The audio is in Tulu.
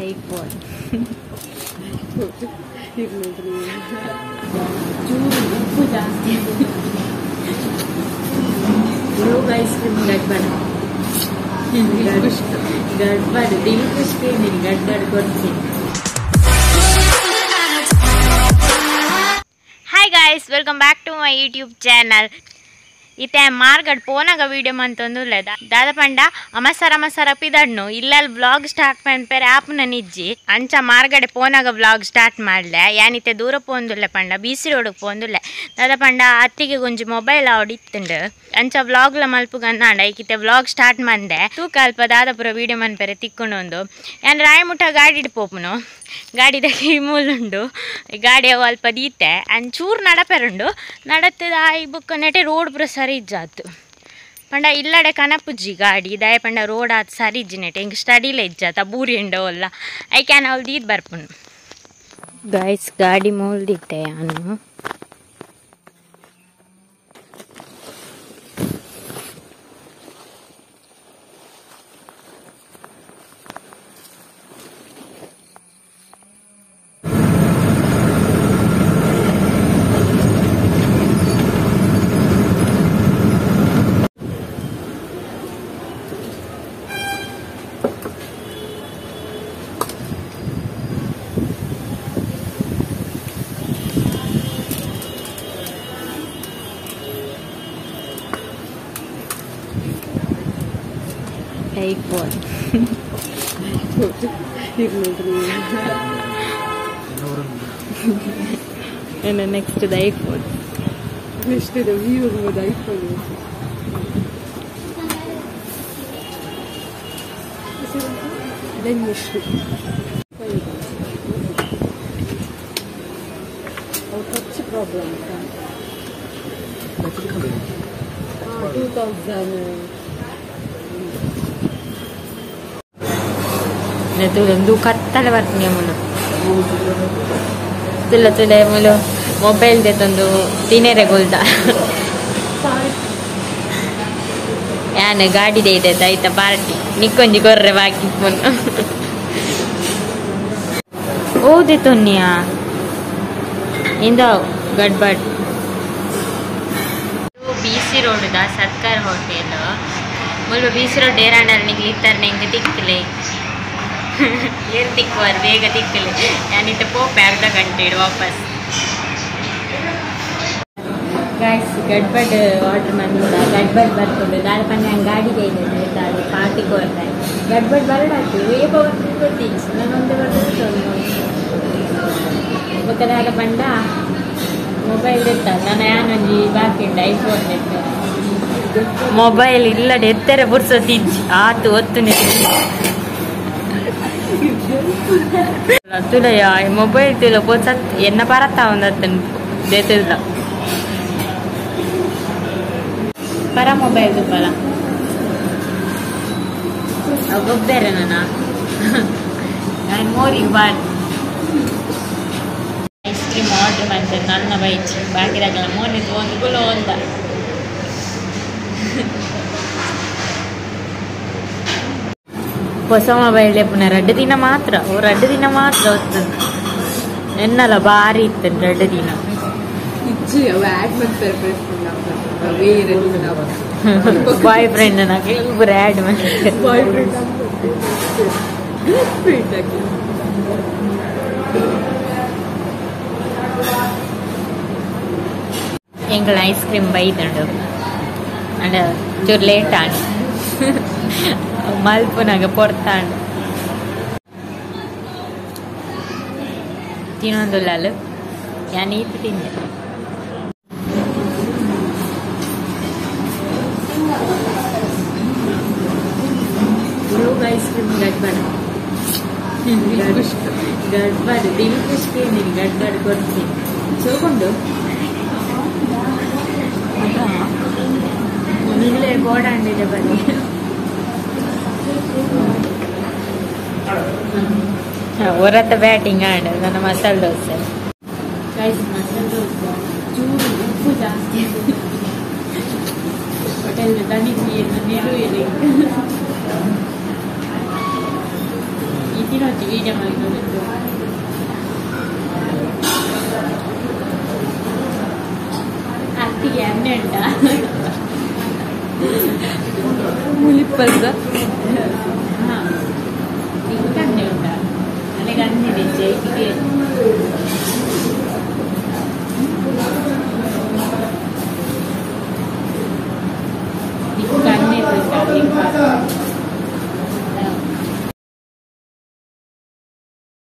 ಐಫೋನ್ ಚೂರು ಉಪ್ಪು ಜಾಸ್ತಿ. ಲೋಗ್ ಐಸ್ ಕ್ರೀಮ್ ಗಡ್ಬಡ ಗಡ್ಬಡ್ ದಿಲ್ ಖುಷ್ ನೀನು ಗಡ್ಬಡ್ ಕೊಡ್ತೀನಿ. Hi guys, welcome back to my YouTube channel. ಇತ್ತೆ ಮಾರ್ಗಡ್ ಪೋನಾಗ ವೀಡಿಯೋ ಮಂತೊಂದುಲ್ಲ ದಾದ ಪಂಡ ಅಮಸರ ಅಮಸರ ಪಿದಡ್ನು ಇಲ್ಲಲ್ಲಿ ವ್ಲಾಗ್ ಸ್ಟಾರ್ಟ್ ಪನ್ಪೇರೆ ಆಪುನ ನಿಜ್ಜಿ ಅಂಚ ಮಾರ್ಗಡೆ ಪೋನಾಗ ವ್ಲಾಗ್ ಸ್ಟಾರ್ಟ್ ಮಾಡಲೆ ಯಾನಿತ್ತೆ ದೂರ ಪೋಂದುಲ್ಲ ಪಂಡ ಬೀಸಿ ರೋಡಿಗೆ ಪೋಂದುಲ್ಲ ದಾದ ಪಂಡ ಅತ್ತಿಗೆ ಗೊಂಜಿ ಮೊಬೈಲ್ ಆವಡಿತ್ತುಂಡು ಅಂಚ ವ್ಲಾಗ್ಲ ಮಲ್ಪುಗಂದಾಂಡ ಐಕಿತ್ತೆ ವ್ಲಾಗ್ ಸ್ಟಾರ್ಟ್ ಮಂದೆ ತೂಕ ಅಲ್ಪ ದಾದಪುರ ವೀಡಿಯೋ ಮನ್ಪೇರೆ ತಿಕ್ಕೊಂಡೊಂದು ಯಾನ್ ರಾಯಮುಠ ಗಾಡಿಡ್ ಪೋಪುನು ಗಾಡಿದ ಮೂಲುಂಡು ಗಾಡಿ ಅವು ಅಲ್ಪ ದೀತೆ ಅಂಚೂರು ನಡಪೆರುಂಡು ನಡತ್ತದ ಈ ಬುಕ್ಕ ನೆಟೆ ರೋಡ್ ಪೂರ ಸರಿ ಇಜ್ಜಾತು ಪಂಡ ಇಲ್ಲಡೆ ಕನಪುಜ್ಜಿ ಗಾಡಿ ದಾಯ ಪಂಡ ರೋಡ್ ಆತು ಸರಿ ಇಜ್ಜಿ ನೆಟೆ ಹಿಂಗೆ ಸ್ಟಡಿಲ ಇಜ್ಜಾತ ಬೂರಿ ಉಂಡು ಅಲ್ಲ ಐಕ್ಯಾನ್ ಅವಳು ದೀದ್ ಬರ್ಪುನು. ಗಾಯ್ಸ್ ಗಾಡಿ ಮೂಲ್ದಿತ್ತೆ ಯಾನು iPhone. And the next to the iPhone. Next to the view of the iPhone. Then you should. Oh, touch problem. 2000. ಒಂದು ಕತ್ತಲೆ ಬರ್ತೀನಿ ಮುಲು ತುಲ ತುಲೆ ಮುಲು ಮೊಬೈಲ್ ತಂದು ತಿನೇರೆ ಗೊಲ್ದ ಯಾನ್ ಗಾಡಿದೆ ಇದೆ ಆಯ್ತಾ ಪಾರ್ಟಿ ನಿಕ್ಕೊಂಜಿ ಕೊರ್ರೆ ಬಾಕಿ ಫೋನ್ ಓದೆ ತೊನ್ನಿಯಾ ಇಂದ ಗಡ್ಬಡ್. ಬಿ ಸಿ ರೋಡ್ದ ಸರ್ಕಾರ್ hotel ಮುಲ್ಲು B C road ಏರಾಂಡಲ್ Nigli ಇತ್ತಾರೆ ನಿಂಗೆ ತಿಕ್ಕಲೆ ಏರು ತಿಕ್ಕುವಾರು ಬೇಗ ತಿಕ್ಕಲೆ ನಾನಿತ್ತ ಪೋಪೆ ಅರ್ಧ ಗಂಟೆ ಇಡು ವಾಪಸ್. ಗಾಯ್ಸ್ ಗಡ್ಬಡ್ ಆರ್ಡರ್ ಮಾಡಿದ ಗಡ್ಬಡ್ ಬರ್ತದೆ ದಾದ ಪಂಡ ನಂಗೆ ಗಾಡಿಗೆ ಇದೆ ಅದು ಪಾರ್ಟಿ ಕೊರ್ರೆ ಗಡ್ಬಡ್ ಬರಡಾಯ್ತು ವೇಗ ಗೊತ್ತಿ ನಾನೊಂದೇ ಬರ್ತದೆ ಮತ್ತೆ ದಾದ ಪಂಡ ಮೊಬೈಲ್ ಇತ್ತ ನಾನು ಯಾನೊಂಜಿ ಬಾಕಿ ಉಂಟು ಐಫೋನ್ ಇತ್ತು ಮೊಬೈಲ್ ಇಲ್ಲಡೆ ಎತ್ತರ ಬುರ್ಸೋತಿಜ್ಜಿ ಆತು ಒತ್ತು ತುಲಯ ಮೊಬೈಲ್ ತುಲ ಪೋಸತ್ ಎನ್ನ ಪರತ್ತ ಒಂದತ್ತನ್ ದೇತಿಲ್ಲ ಪರ ಮೊಬೈಲ್ ತುಪ್ಪಲ ಗೊಬ್ಬೇರೆ ನನ್ನ ನಾನು ಮೋರಿಗೆ bar ice cream order ಮಾಡ್ತೇನೆ ನನ್ನ ಬೈಚ್ ಬಾಕಿದಾಗಲ್ಲ ಮೋನಿದ್ದು ಒಂದು ಗುಲೋ ಒಂದ ಹೊಸ ಮೊಬೈಲ್ ಪುನಃ ರಡ್ಡು ದಿನ ಮಾತ್ರ ಓ ರಡ್ಡು ದಿನ ಮಾತ್ರ ಹೊತ್ತದು ಎನ್ನಲ್ಲ ಭಾರಿ ಇತ್ತು ರಡ್ಡು ದಿನ ಬಾಯ್ ಫ್ರೆಂಡ್ ಇಬ್ಬರು ಆ್ಯಡ್ ಮಾಡ್ತಾರೆ ಎಂಗಳ ಐಸ್ ಕ್ರೀಮ್ ಬೈದುಂಡು ಅಂಡ ಚೂರು ಲೇಟ್ ಆಂಡ್ ಮಲ್ಪುನಾಗ ಪೊರ್ತಾಂಡ್ ತಿನ್ನೊಂದುಲ್ಲ ಯಾನ್ ಈತ್ ತಿಂದೆ. ಲೋಗ್ ಐಸ್ ಕ್ರೀಮ್ ಗಡ್ಬಡ ಗಡ್ಬಡ್ ದಿಲ್ ಖುಷ್ ನೀನು ಗಡ್ಬಡ್ ಕೊಡ್ತೀನಿ ಸೋಕೊಂಡು ಇಲ್ಲೇ ಗೋಡಂಡಿದೆ ಬನ್ನಿ. ಹೊರತ ಬ್ಯಾಟಿಂಗ್ ಆಡ ನನ್ನ ಮಸಾಲೆ ದೋಸೆ. ಗೈಸ್ ಮಸಾಲೆ ದೋಸೆ ಚೂರು ಉಪ್ಪು ಜಾಸ್ತಿ ಹೋಟೆಲ್ ದನಿಗೆ ನೀರು ಇದೆ. ಇಂಚಿನ ವೀಡಿಯೋ ಮಲ್ತೊಂದು ಅತ್ತಿಗೆ ಎಣ್ಣೆ ಉಂಟಾ ಮುಲಿಪ್ಪದ ಹಾ ಇಂಕ ಅಣ್ಣೆ ಉಂಟಾ ಅಲ್ಲಿಗೆ ಅಣ್ಣೆ ಜೈಟಿಗೆ.